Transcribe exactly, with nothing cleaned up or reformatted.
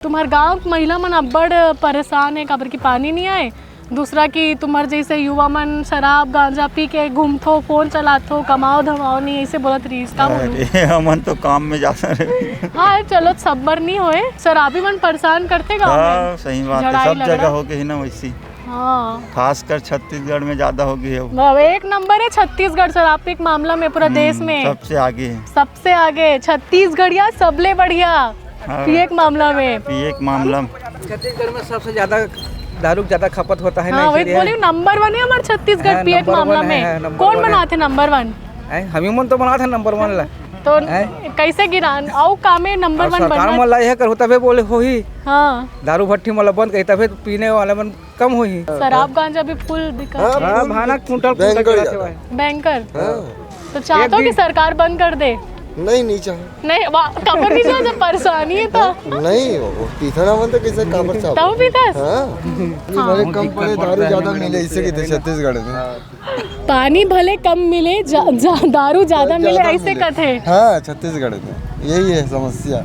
तुम्हर गांव के महिला मन अब्बड़ परेशान हे, काबर कि पानी नइ आय। दूसरा कि तुम्हर जइसे युवा मन शराब गांजा पी के घूमथो, फोन चलाथो, कमाओ धमाओ नइ, अइसे बोलत रहिस। का बोलूं? अरे, हमन तो काम में जाता रहे। हाँ, चलो, सब बर नइ होय, शराबी मन परेशान करथे गांव में। हाँ, सही बात हे, झड़ाई सब झगड़ा। जगह हो गे हे ना वइसे। हाँ। खासकर छत्तीसगढ़ में ज्यादा हो गे हे। वाह, एक नंबर हे छत्तीसगढ़ शराब के मामला में पूरा हम्म, देश में। सबसे आगे हे। सबसे आगे, छत्तीसगढ़िया सबले बढ़िया। हाँ। पिए के मामला में। पिए के मामला में। छत्तीसगढ़ में सबसे ज्यादा दारू ज्यादा खपत होता है ना, हाँ, वही इसीलिए। बोली, नंबर वन हे हमर छत्तीसगढ़ हाँ, पिए के नंबर वन मामला है, में। हाँ, नंबर कौन वन है। बनाथे नंबर वन? हैं, हम ही मन तो बनाथे नंबर वन ला। तो हैं? कइसे गिरान? अउ कामे नंबर अउ वन सरकार बनना। मन ला यह करहू तभे बोले होही। हाँ। दारू भट्टी मन ला बंद करही तभे पीने वाले मन कम होही। शराब गांजा भी फुल बिकत हाँ, हे। हाँ, भाना कुंटल कुंटल बैंकर चलत हे ज्यादा। भाई। बैंकर। हाँ। तो चाहथो एक कि दिन सरकार बंद कर दे? नहीं, नहीं चाहे। नहीं, वाह, काबर नइ चाहे, जब परेशानी हे तो। नहीं, वो पीथन हमन तो कइसे काबर चाहबो? तब पीथस? हाँ। हाँ। भले कम पड़े, दारू ज्यादा मिले, इसे कहिथे छत्तीसगढ़ में। पानी भले कम मिले, जा, जा, दारू ज्यादा मिले, ज्यादा अइसे मिले। कथे। हाँ, छत्तीसगढ़ में यही है समस्या।